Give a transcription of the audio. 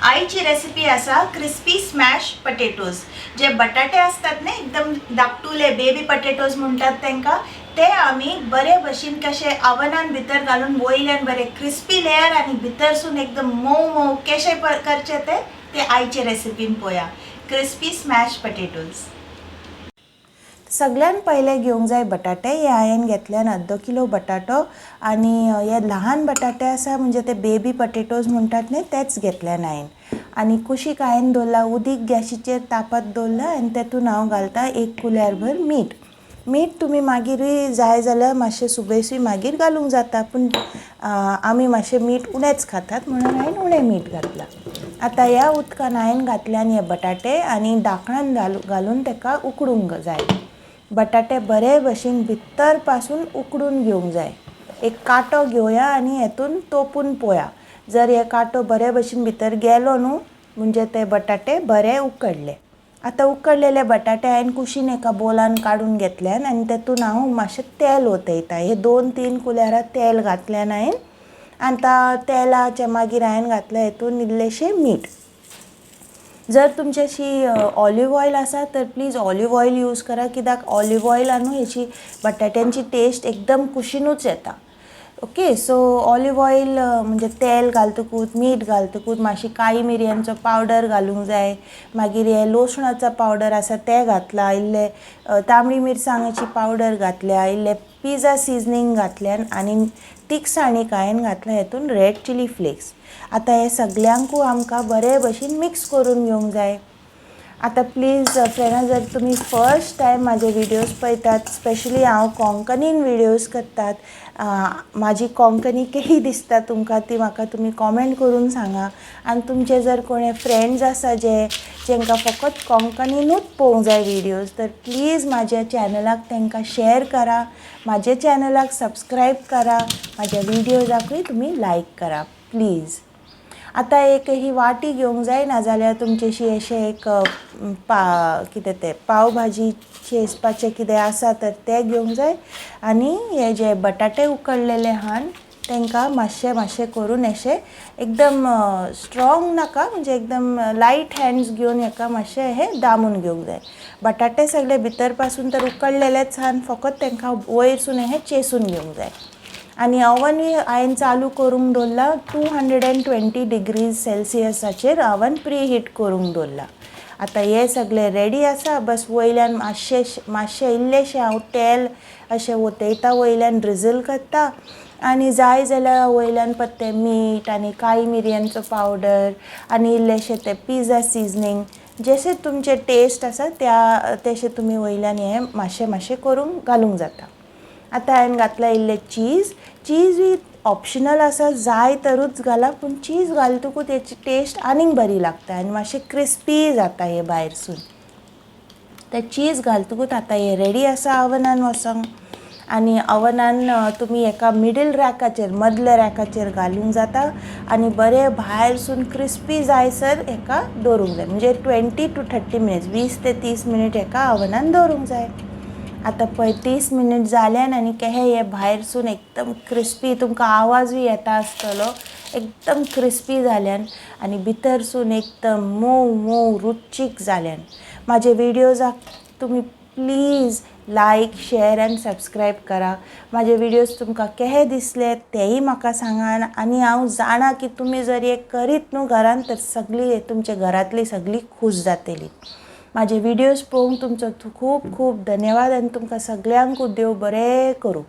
आयची रेसिपी आसा crispy smash potatoes. जे बटाटे असतात न्ही, एकदम धाकटुले बेबी पटेटोज म्हणटात तांकां, ते आमी बरे भशेन कशे ओवनान भितर घालून वयल्यान बरे क्रिस्पी लेयर आनी भितरसून एकदम मोव मोव कशे करचे ते ते आयचे रेसिपीन पळोवया. Crispy smash potatoes. सगळ्यान पयलें घेवंक जाय बटाटे. हे हांवें घेतल्यान अर्दो किलो बटाटो आनी हे ल्हान बटाटे आसा, म्हणजे ते बेबी पटेटोज म्हणटात न्ही, तेच घेतल्यान हांवें. आनी कुशीक हांवें दवरला उदीक, गॅशीचेर तापत दवरलां आनी तेतून हांव घालता एक कुल्यारभर मीठ. मीठ तुमी मागीरूय जाय जाल्यार मातशें सुबेसूय मागीर घालूंक जाता, पूण आमी मातशें मीठ उणेंच खातात म्हणून हांवें उणें मीठ घातलां. आतां ह्या उदकान हांवें घातल्यान हे बटाटे आनी धाकणान घालून ताका उकडूंक जाय. बटाटे बरे भशेन भितर पासून उकडून घेवंक जाय. एक कांटो घेवया आनी हेतून तोपून पळोवया. जर हे कांटो बरे भशेन भितर गेलो न्हू, म्हणजे ते बटाटे बरे उकडले. आतां उकडलेले बटाटे हांवें कुशीन एका बोलान काडून घेतल्यान आनी तेतून हांव मातशें तेल ओतयता. हे 2-3 कुल्यारां तेल घातल्यान हांवें. आतां तेलाच्या मागीर हांवें घातलें हेतून इल्लेशें मीठ. जर तुमच्याशी ऑलिव ऑयल आसा तर प्लीज ऑलिव ऑयल यूज करा, कित्याक ऑलिव ऑयलान न्हू हेची बटाट्यांची टेस्ट एकदम कुशिनूच येता. ओके, सो ऑलिव ऑयल म्हणजे तेल घालतकूच, मीठ घालतकूच मातशी काळी मिरयांचो पावडर घालूंक जाय. मागीर हे लसणाचो पावडर आसा तें घातलां, इल्लें तांबडी मिरसांगाची पावडर घातल्या, इल्लें पिझ्झा सिजनींग घातल्यान आनी तिखसाणीक हांवें घातलां हेतून रेड चिली फ्लेक्स. आतां हें सगल्यांकूय आमकां बरे भशेन मिक्स करून घेवंक जाय. आतां प्लीज फ्रेंडां, जर तुमी फर्स्ट टायम म्हाजे विडियोज पळयतात, स्पेशली हांव कोंकणीन विडियोज करतात, म्हाजी कोंकणी केही दिसता तुमकां ती म्हाका तुमी कॉमेंट करून सांगा. आनी तुमचे जर कोणे फ्रेंड्स आसा जे जेंकां फकत कोंकणीनूच पळोवंक जाय विडियोज, तर प्लीज म्हाज्या चॅनलाक तांकां शेअर करा, म्हाज्या चॅनलाक सबस्क्रायब करा, म्हाज्या विडियोजाकूय तुमी लायक करा प्लीज. आतां एक ही वाटी घेवंक जाय, नाजाल्यार तुमचेशी अशें एक पा कितें तें पाव भाजी चेसपाचें कितें आसा तर तें घेवंक जाय. आनी हे जे बटाटे उकडलेले आहान तांकां मातशें मातशें करून अशें एकदम स्ट्रॉंग नाका, म्हणजे एकदम लायट हँड्स घेवन हेका मातशें हें दामून घेवंक जाय. बटाटे सगळे भितर पासून तर उकडलेलेच आहान, फकत तांकां वयरसून हें चेसून घेवंक जाय. आनी ओवनूय हांवें चालू करूंक दवरला, 220 डिग्रीज सेल्सियसाचेर ओवन प्री हीट करूंक दवरला. आतां हें सगळें रेडी आसा. बस वयल्यान मातशें मातशें इल्लेशें हांव तेल अशें ओतयता, वयल्यान ड्रिजल करता आनी जाय जाल्यार वयल्यान परतें मीठ आनी काळी मिरयांचो पावडर आनी इल्लेशें तें पिझ्झा सिजनींग, जशें तुमचें टेस्ट आसा त्या तशें तुमी वयल्यान हें मातशें मातशें करूंक घालूंक जाता. आतां हांवें घातलां इल्लें चीज. चीज ऑप्शनल आसा, जाय तरूच घाला, पूण चीज घालतकूच हेची टेस्ट आनीक बरी लागता आनी मातशें क्रिस्पी जाता हें भायरसून. ते चीज घालतकूच आतां हें रेडी आसा ओवनान वचोंक. आनी ओवनान तुमी एका मिडल रॅकाचेर, मदल्या रॅकाचेर घालूंक जाता आनी बरें भायरसून क्रिस्पी जायसर हेका दवरूंक जाय. म्हणजे 20 टू 30 मिनिट्स, 20 ते 30 मिनीट हेका ओवनान दवरूंक जाय. आतां पळय, 30 मिनीट जाल्यान आनी केहे हे भायरसून एकदम क्रिस्पी, तुमकां आवाजूय येता आसतलो, एकदम क्रिस्पी जाल्यान आनी भितरसून एकदम मोव मोव रुचीक जाल्यान. म्हाजे विडियोजाक तुमी please like, share आनी सबस्क्रायब करा. म्हाजे विडियोज तुमकां केहे दिसले तेयी म्हाका सांगा. आनी हांव जाणा की तुमी जर हे करीत न्हू घरान, तर सगळीं तुमच्या घरांतलीं सगळीं खूश जातलीं. म्हाजे विडियोज पळोवंक तुमचो खूब खूब धन्यवाद आनी तुमकां सगल्यांकूय देव बरें करूं.